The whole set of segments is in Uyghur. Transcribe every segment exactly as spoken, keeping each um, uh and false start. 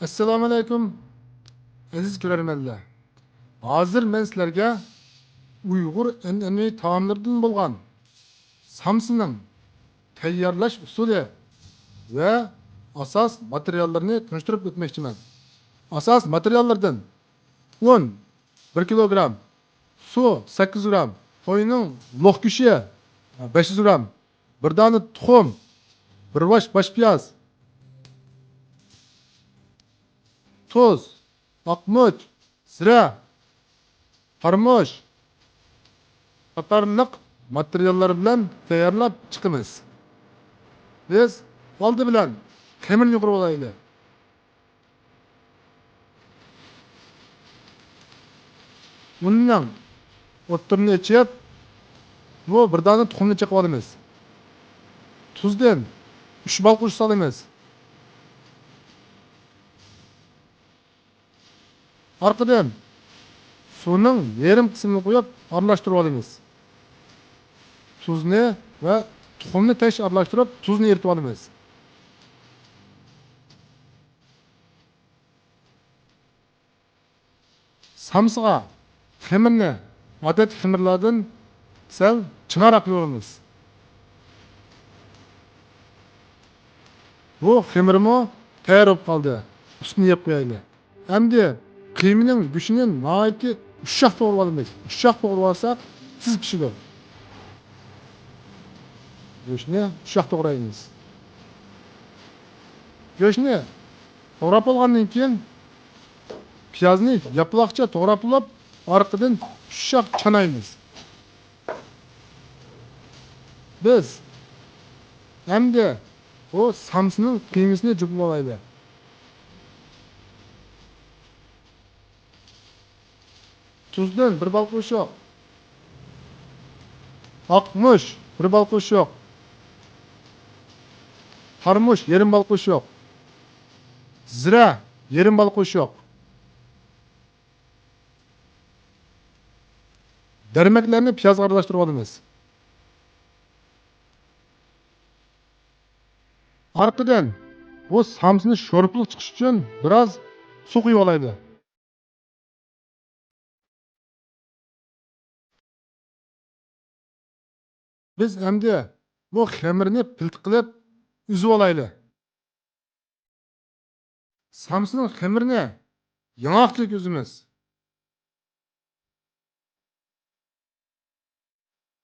ئەسسالامۇئەلەيكۇم، ئەزىز كۆرەرمەنلەر. ھازىر مەن سىلەرگە ئۇيغۇر ئەنئەنىۋى تائاملىرىدىن بولغان سامسىنىڭ تەييارلاش ئۇسۇلى ۋە ئاساس ماتېرىياللىرىنى تونۇشتۇرۇپ ئۆتمەكچىمەن. ئاساس ماتېرىياللىرىدىن ئۇن، بىر كىلوگرام، سۇ، سەككىز گرام، قوينىڭ لوق گۆشى، بەش يۈز گرام، بىر دانە تۇخۇم، بىر باش باش پىياز، تۇز، ئاقمۇچ، زىرە، قارىمۇچ قاتارلىق ماتېرىياللار بىلەن تەييارلاپ چىقىمىز. بىز ئالدى بىلەن خېمىرنى قۇرۇۋالايلى. ئۇننىڭ ئوتتۇرىنى ئېچىپ، بۇ بىر دانە تۇخۇمنى چېقىۋالىمىز. تۇزدىن ئۈچ بال قوشۇپ سالىمىز. ئارقىدىن سۇنىڭ يېرىم قىسمىنى قۇيۇپ ئارىلاشتۇرۇۋالىمىز. تۇزنى ۋە تۇخۇمنى تەكشى ئارىلاشتۇرۇپ، تۇزنى ئېرىتىۋالىمىز. سامسىغا خېمىرنى ئادەتتىكى خېمىرلاردىن سەل چىڭراق يۇيىمىز. بۇ خېمىرمۇ تەييار بولۇپ قالدى. ئۈستىنى يەپ قويايلى. ئەمدى قىيمىنىڭ گۆشىنى ناھايىتى ئۇششاق توغرىۋالىمىز. ئۇششاق توغرىۋالساق، تېز پىشىدۇ. گۆشنى ئۇششاق توغرايمىز. گۆشنى توغراپ بولغاندىن كېيىن، پىيازنى ياپىلاقچە توغراپ بولۇپ، ئارقىدىن ئۇششاق چانايمىز. بىز ئەمدى بۇ سامسىنىڭ قىيمىسىنى جۇقۇپ ئالايلى. تۇزدىن بىر بال قوشۇق، ئاقمۇچ بىر بال قوشۇق، قارىمۇچ يېرىم بال قوشۇق، زىرە يېرىم بال قوشۇق. دەرمەكلەرنى پىيازغا ئارىلاشتۇرۇپ ئالىمىز. ئارقىدىن بۇ سامسىنى شورپىلىق چىقىش ئۈچۈن بىراز سۇ قۇيۇۋالايلى. بىز ئەمدى بۇ خېمىرنى پىلتە قىلىپ ئۈزۈۋالايلى. سامسىنىڭ خېمىرىنى ياڭاقچىلىك ئۈزىمىز.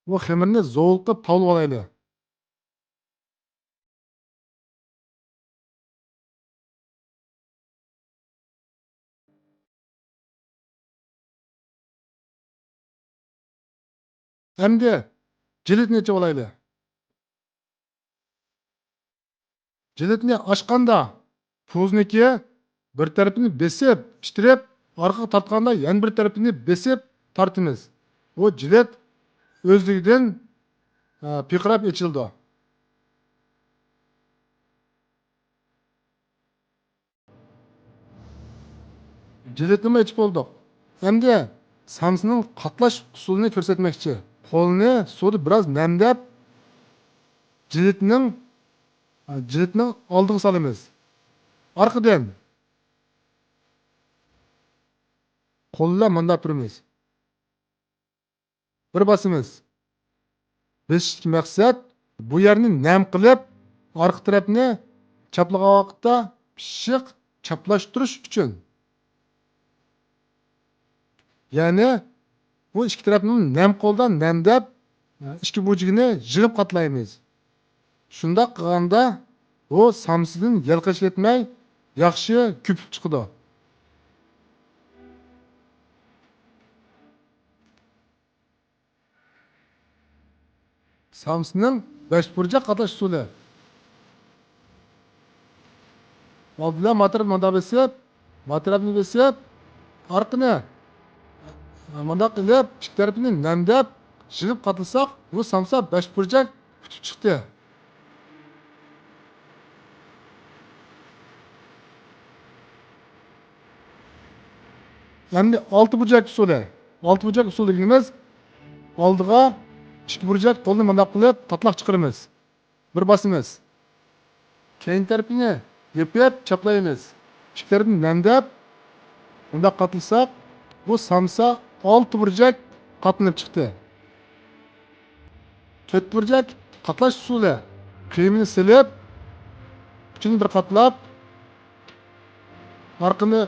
بۇ خېمىرنى زوۋۇلقىپ تاۋلىۋالايلى. ئەمدى جىلىتنى ئېچىۋالايلى. جىلىتنى ئاچقاندا، پۇزنىكى بىر تەرىپىنى بېسىپ ئىتتىرىپ، ئارقىغا تارتقاندا يەنە بىر تەرىپىنى بېسىپ تارتىمىز. بۇ جىلىت ئۆزلۈكىدىن، ئە، پىرقىراپ ئېچىلىدۇ. جىلىتنىمۇ ئېچىپ بولدۇق. ئەمدى سامسىنىڭ قاتلاش ئۇسۇلىنى كۆرسەتمەكچى. قولنى سۇدا بىراز نەمدەپ، جىلىتنىڭ، جىلىتنىڭ ئالدىغا سالىمىز. ئارقىدىن قول بىلەن مانداپ تۇرىمىز. بىر باسىمىز. بېسىشتىكى مەقسەت بۇ يەرنى نەم قىلىپ، ئارقا تەرەپنى چاپلىغان ۋاقىتتا پىششىق چاپلاشتۇرۇش ئۈچۈن. يەنى بۇ ئىككى تەرەپنى نەم قولدا نەمدەپ، ئىككى بۇرجىكىنى يىغىپ قاتلايمىز. شۇنداق قىلغاندا بۇ سامسىدىن يەلقىشى كەتمەي ياخشى كۆپۈپ چىقىدۇ. سامسىنىڭ بەش بۇرجەك قاتلاش ئۇسۇلى. ئالدى بىلەن ماتېرىيالنى مۇنداق بېسىپ، ماتېرىيالنى بېسىپ، ئارقىنى مۇنداق ئېلىپ، ئىككى تەرىپىنى نەمدەپ، يىغىپ قاتلىساق، بۇ سامسا بەش بۇرجەك پۈتۈپ چىقتى. ئەمدى ئالتە بۇرجەك ئۇسۇلى. ئالتە بۇرجەك ئۇسۇلى دېگىنىمىز، ئالدىغا ئىككى بۇرجەك قولنى مۇنداق قىلىپ تاتلاق چىقىرىمىز. بىر باسىمىز. كەينى تەرىپىنى يېپىپ چاپلايمىز. ئىككى تەرىپىنى نەمدەپ، مۇنداق قاتلىساق، بۇ سامسا ئالتە بۇرجەك قاتلىنىپ چىقتى. تۆت بۇرجەك قاتلاش ئۇسۇلى. قىيمىنى سېلىپ، ئۇچىنى بىر قاتلاپ، ئارقىنى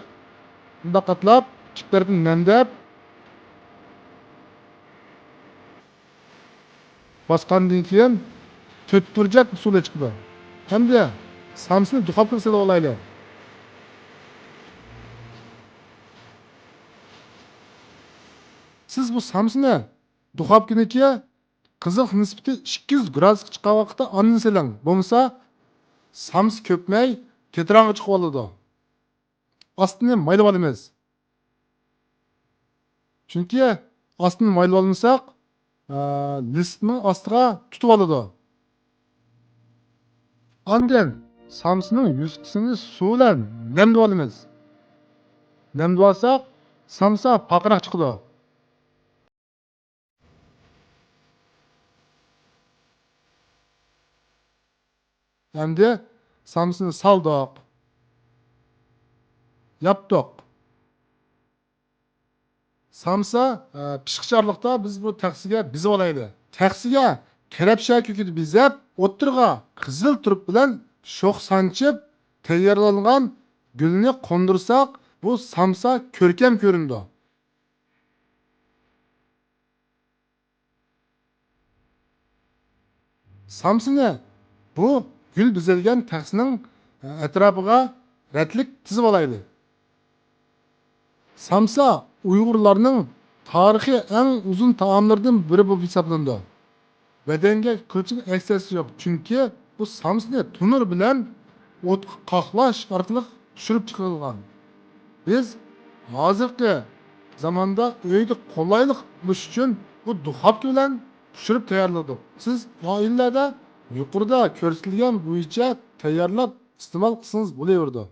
مۇنداق قاتلاپ، ئىككى تەرىپىنى نەمدەپ، باسقاندىن كېيىن تۆت بۇرجەك ئۇسۇلى چىقىدۇ. ئەمدى سامسىنى دۇخوپكىغا سېلىپ ئالايلى. سىز بۇ سامسىنى دۇخوپكىنىڭكى قىزىق نىسبىتى ئىككى يۈز گرادۇسقا چىققان ۋاقىتتا ئاندىن سېلىڭ. بولمىسا سامسا كۆپمەي تېتىراڭغا چىقىۋالىدۇ. ئاستىنى مايلىۋالىمىز. چۈنكى ئاستىنى مايلىۋالمىساق، ئە، لىستنىڭ ئاستىغا تۇتۇۋالىدۇ. ئاندىن سامسىنىڭ يۈزكىسىنى سۇ بىلەن نەمدىۋالىمىز. نەمدىۋالساق، سامسا پارقىراق چىقىدۇ. ئەمدى سامسىنى سالدۇق. ياپتۇق. سامسا، ئە، پىشقىچە ئارىلىقتا بىز بۇ تەخسىگە بېزىۋالايلى. تەخسىگە تەرەپشە كۆكىدە بېزەپ، ئوتتۇرىغا قىزىل تۇرۇپ بىلەن شوخ سانچىپ تەييارلانغان گۈلنى قوندۇرساق، بۇ سامسا كۆركەم كۆرۈنىدۇ. سامسىنى بۇ گۈل بېزەلگەن تەخسىنىڭ ئەتراپىغا رەتلىك تىزىۋالايلى. سامسا ئۇيغۇرلارنىڭ تارىخىي ئەڭ ئۇزۇن تائاملىرىدىن بىرى بولۇپ ھېسابلىنىدۇ. بەدەنگە قىلچىلىك ئەكسىيەسى يوق، چۈنكى بۇ سامسىنى تونۇر بىلەن ئوتقا قاقلاش ئارقىلىق پىشۇرۇپ چىقىرىلغان. بىز ھازىرقى زاماندا ئۆيدە قولايلىق بولۇش ئۈچۈن بۇ دۇخوپكا بىلەن پىشۇرۇپ تەييارلىدۇق. سىز ئائىلىلەردە يۇقىرىدا كۆرسىتىلگەن بويىچە تەييارلاپ ئىستېمال قىلسىڭىز بولۇۋېرىدۇ.